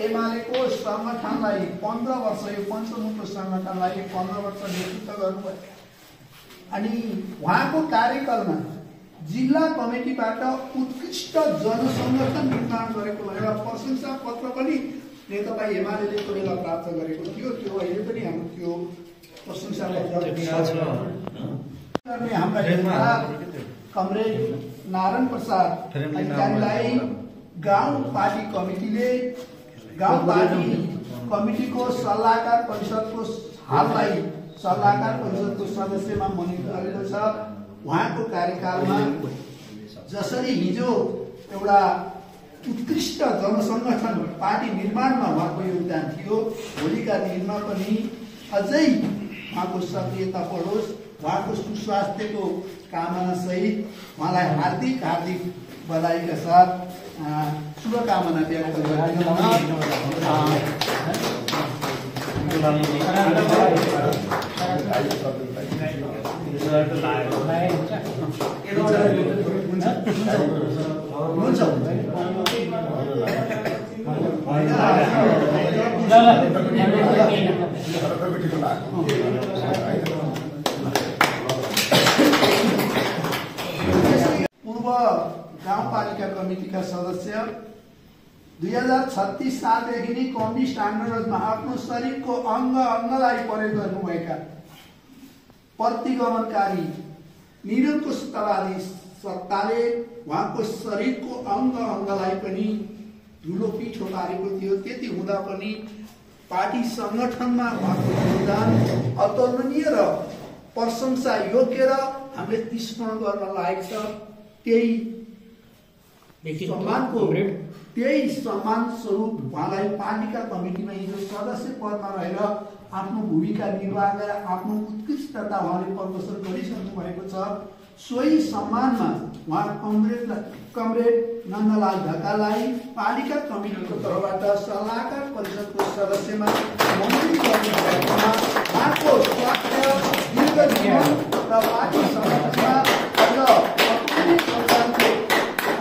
एमालेको संगठनलाई 15 वर्ष यो पञ्चमुखको संगठनलाई 15 वर्ष नेतृत्व गर्नुभयो अनि उहाँको कार्यकालमा जिल्ला कमिटीबाट उत्कृष्ट जनसंगठन निर्माण गरेको भनेर प्रशंसा पत्र पनि नेकपा एमालेले त्यो बेला प्राप्त गरेको थियो। त्यो अहिले पनि हाम्रो त्यो प्रशंसा पत्र हाम्रा नेता कमरेड नारायण प्रसाद अधिकारीलाई गाउँ पार्टी कमिटीले गाउँ पार्टी कमिटीको सल्लाहकार परिषदको हाललाई सल्लाहकार परिषदको सदस्यमा मनोनित गरेको छ। उहाँको कार्यकालमा जसरी हिजो एउटा उत्कृष्ट जनसंगठन पार्टी निर्माणमा उहाँको योगदान थियो, भोलिका दिनमा पनि अझै उहाँको सक्रियता बढोस्, उहाँको सुस्वास्थ्यको कामना सहित उहाँलाई हार्दिक हार्दिक बधाईका साथ शुभकामना व्यक्त पूर्व गाउँपालिका कमिटीका सदस्य 2036 सालदेखि नै कम्युनिस्ट आन्दोलनमा आफ्नो शरीरको अङ्गलाई प्रयोग गर्नुभएका प्रतिगमनकारी निरङ्कुशतावादी सत्ताले उहाँको शरीरको अङ्गलाई पनि धुलो पिठो पारेको थियो। त्यति हुँदा पनि पार्टी संगठनमा उहाँको योगदान अतुलनीय र प्रशंसा योग्य र हामीले स्मरण गर्न लायक छ। त्यही सम्मान स्वरूप उहाँलाई पालिका कमिटीमा हिजो सदस्य पदमा रहेर आफ्नो भूमिका निर्वाह गरेर आफ्नो उत्कृष्टता उहाँले प्रदर्शन गरिसक्नु भएको छ। सोही सम्मानमा उहाँ कमरेड नन्दलाल ढकाललाई पालिका कमिटीको तर्फबाट सल्लाहकार परिषदको सदस्यमा मनोनित गर्नुभएकोमा उहाँको स्वास्थ्य दीर्घ जीवन र पार्टी संगठनमा अझ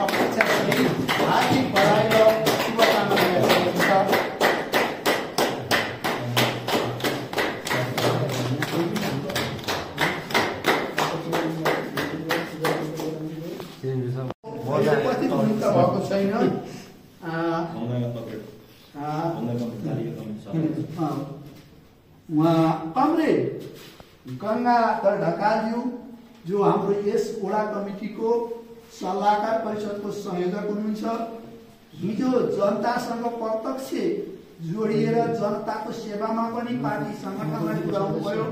अपेक्षा सहित हार्दिक बधाई र शुभकामना व्यक्त गर्दछ। उपस्थित हुनुहुन्छ भएको छैन उहाँ कमरेड गंगाधर ढकालज्यू जो हाम्रो यस वडा कमिटीको सल्लाहकार परिषदको संयोजक हुनुहुन्छ। हिजो जनतासँग प्रत्यक्ष जोडिएर जनताको सेवामा पनि पार्टी संगठनलाई पुर्याउनुभयो।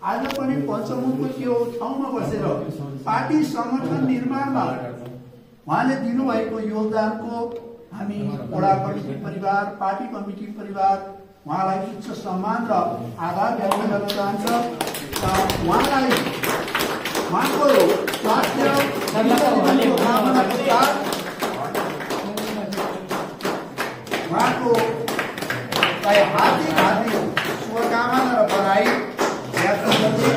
आज पनि पञ्चमुखको त्यो ठाउँमा बसेर पार्टी संगठन निर्माणमा उहाँले दिनुभएको योगदानको हामी वडा कमिटी परिवार, पार्टी कमिटी परिवार उहाँलाई उच्च सम्मान र आभार व्यक्त गर्न चाहन्छ। उहाँलाई उहाँको स्वास्थ्य कामनाको साथ उहाँको हार्दिक हार्दिक शुभकामना र बधाई व्यक्त गर्दै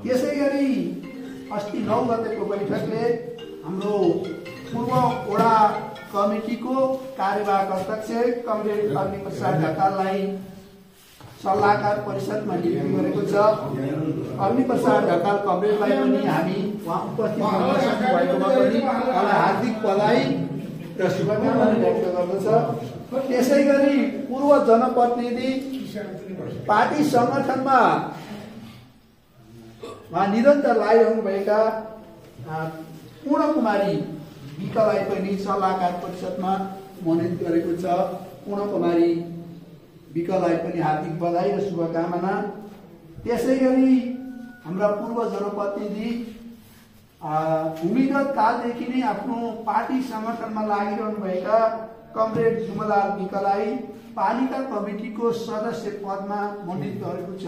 त्यसै गरी अस्ति 9 गतेको बैठकले हाम्रो पूर्व वडा कमिटीको कार्यवाहक अध्यक्ष कमरेड अग्नि प्रसाद ढकाललाई सल्लाहकार परिषदमा नियुक्ति गरेको छ। अग्नि प्रसाद ढकाल कमरेडलाई पनि हामी उहाँ उपस्थित हुन सक्नुभएकोमा पनि उहाँलाई हार्दिक बधाई र शुभकामना व्यक्त गर्दछ। त्यसै गरी पूर्व जनप्रतिनिधि पार्टी संगठनमा उहाँ निरन्तर लागिरहनुभएका पूर्ण कुमारी विकलाई पनि सल्लाहकार परिषदमा मनोनित गरेको छ। पूर्ण कुमारी विकलाई पनि हार्दिक बधाई र शुभकामना। त्यसै गरी हाम्रा पूर्व जनप्रतिनिधि भूमिगत कालदेखि नै आफ्नो पार्टी संगठनमा लागिरहनुभएका कमरेड जुमलाल विकलाई पालिका कमिटीको सदस्य पदमा मनोनित गरेको छ।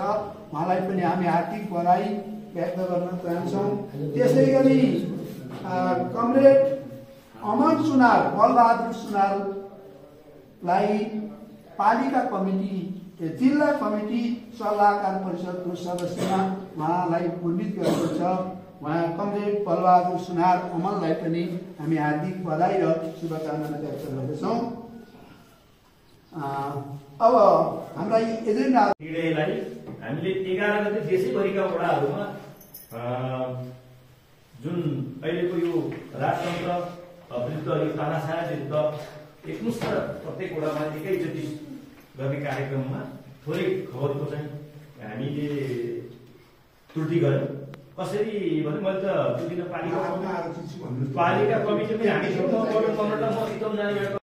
उहाँलाई पनि हामी हार्दिक बधाई व्यक्त गर्न चाहन्छौँ। त्यसै गरी कमरेड अमन सुनार, बलबहादुर सुनारलाई पालिका कमिटी, जिल्ला कमिटी सल्लाहकार परिषदको सदस्यमा उहाँलाई उन्नीत गरेको छ। उहाँ कमरेड बलबहादुर सुनार अमनलाई पनि हामी हार्दिक बधाई र शुभकामना व्यक्त गर्दछौँ। अब हाम्रा एजेन्डा निर्णयलाई हामीले 11 गते देशैभरिका वडाहरूमा जुन अहिलेको यो राजतन्त्र विरुद्ध यो तानाशाह विरुद्ध एकमुष्ट प्रत्येक वडामा एकैचोटि गर्ने कार्यक्रममा थोरै खबरको चाहिँ हामीले त्रुटि गर्यौँ। कसरी भने मैले त त्यो दिन पालिका कमिटीमै हामी म एकदम जाने